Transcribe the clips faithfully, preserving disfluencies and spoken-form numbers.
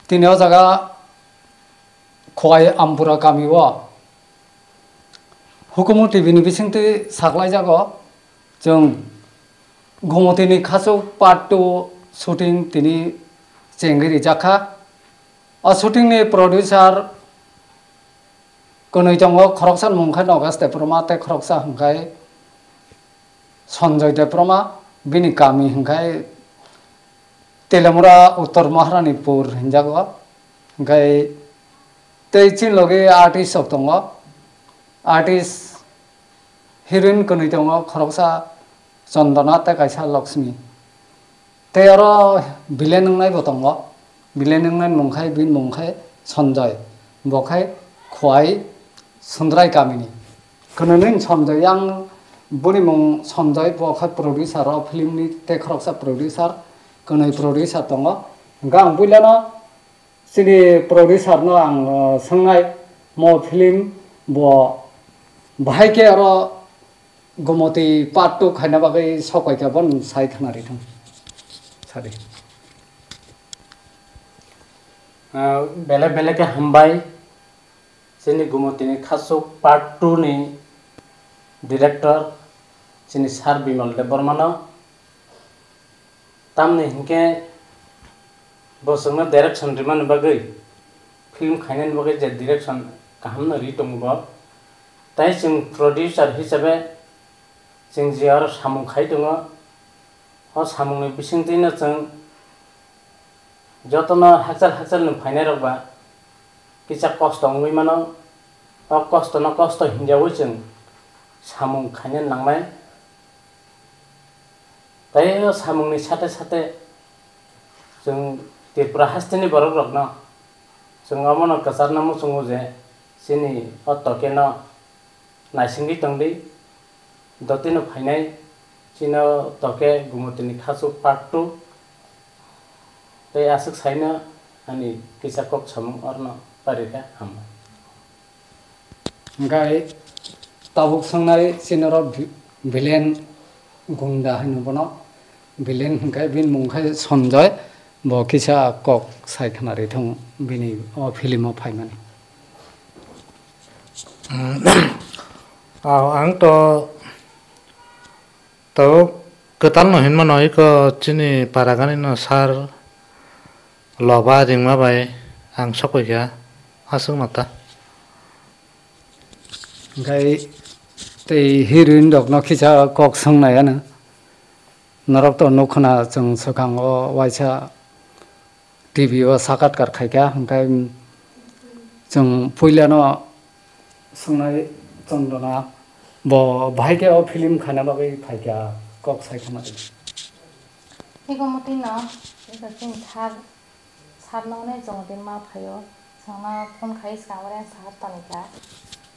Tini o jaga Khowai Ampura kami o Hukumu T V ni bisingtwi saklaijago, chwng Gumotini Khachuk Part two shooting tini chengwi rijak kha. O shooting ni producer kwnwi tongo, khoroksa ni mung khe Nogesh Debbarma tei khoroksa hwnkhe Sanjoy Debbarma, bini kami hwnkhe Telamura Uttor Maharanipur hinjago. Hwnkhe tei chini logi artist rok tongo. Artist heroine kwnwi tongo, khoroksa Chandana tei kaisa Lakshmi. Tei oro villain wngnai bo tongo. Villain wngnai mung khai, bini mung khai Sanjoy. Bo khai Khowai Sundrai kamini. Kwnwi Sanjoy, yang boni mung Sanjoy, bo khai producer o film ni tei khoroksa producer, kwnwi producer tongo. Hwnkhe ang puilano chini producer no ang, uh, swngnai, mo film bo bahai khe oro Gomoti Part two khaina bagwi sokoika, bon sai khna ri thung. Sadi. Ah, bele bele khe hambai. Chini Gumotini Khachuk Part two ni director chini Sir Bimal Debbarmano. Tamni hinkhe bo chwngno direction rimani bagwi, film khainani bagwi je direction kahamno ri tongo bo. Tai chwng producer hisabe chwng je oro samung khai tongo, o samungni bisingtwino chwng jotono hakchal hakchalni phainairok ba kisa kosto wngwi mano. O kostono kosto hinjawi chwng samung khaina nangnai. Tei o samungni sate sate chwng Tripura hasteni borokrokno chwng omono kwcharna muchungo je chini o tokeno naisingwi tongdi, dotino phainai chini o toke Gumotini Khachuk Part two. Tei aswk saino ani kisa kok samung orno parikha, hambai. Hwnkhe tabuk swngnai chini oro vi-, villain gunda hino bono. Villain hwnkhe bini mung khe Sanjoy, bo kisa kok sai khna ri thung bini o film o phaimani. Ah, ang to, to kwtal no hinmano, iko chini paragani no sir loba ringma bai ang sokoi kha, aswk no ta. Hwnkhe tei heroine rok no kisa kok swngnai ano. Norok to nuk khna chwng swkang o waisa T V o sakatkar khaikha, hwnkhe chwng puilano swngnai Chandana bo bahai khe o film khaina bagwi phaikha, kok sai khna. Ego motino, ego chini sir, sir no ne chwng din ma phaio, chwngno phone khai swkang ore sir toni kha,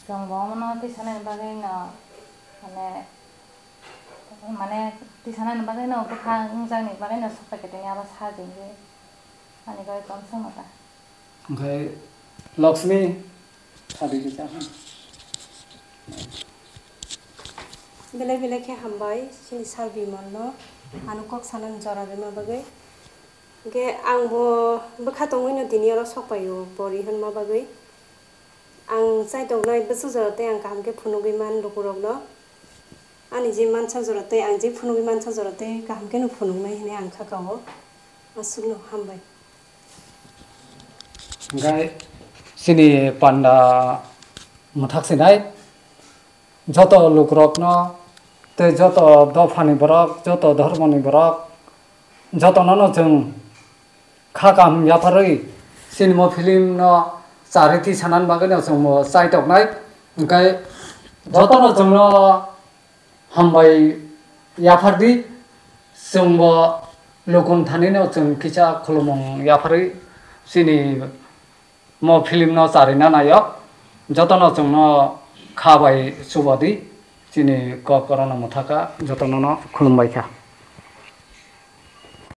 chwng bo omono twi sanani bagwi no, mane, mane twi sanani bagwi no bwkha wngjakni bagwi no sok pai kha tini abo sir din di. Ani bagwi kok swngma ta. Hwnkhe Lakshmi, sadi kisa. Belai belai khe hambai chini sir Bimal no, ano kok sanani jora rwma bagwi. Hwnkhe ang bo bwkha tongwi no tini oro sok paio pori hwnma bagwi. Ang chai tongnai bwswk jora tei ang kaham khe phunugwi man lukurokno. Ani je mansa jora tei ang je phunugwi mansa jora tei kaham kheno phunuknai hwnwi ang kha kao. Aswkno hambai. Hwnkhe chini panda mwthak sinai joto lukurokno tei joto dophani borok, joto dhormoni borok, jotono no chwng kha kaham yapharwi sinimo film no charwi twi sanani bagwi no chwngbo chai toknai. Hwnkhe jotono chwngno hambai yaphardi, chwngbo lukun thanino chwng kisa khulumung yapharwi chini mo film no charina naio. Jotono chwngno kha bai chubadi, chini kok orono mwthaka, jotono no khulumbai kha.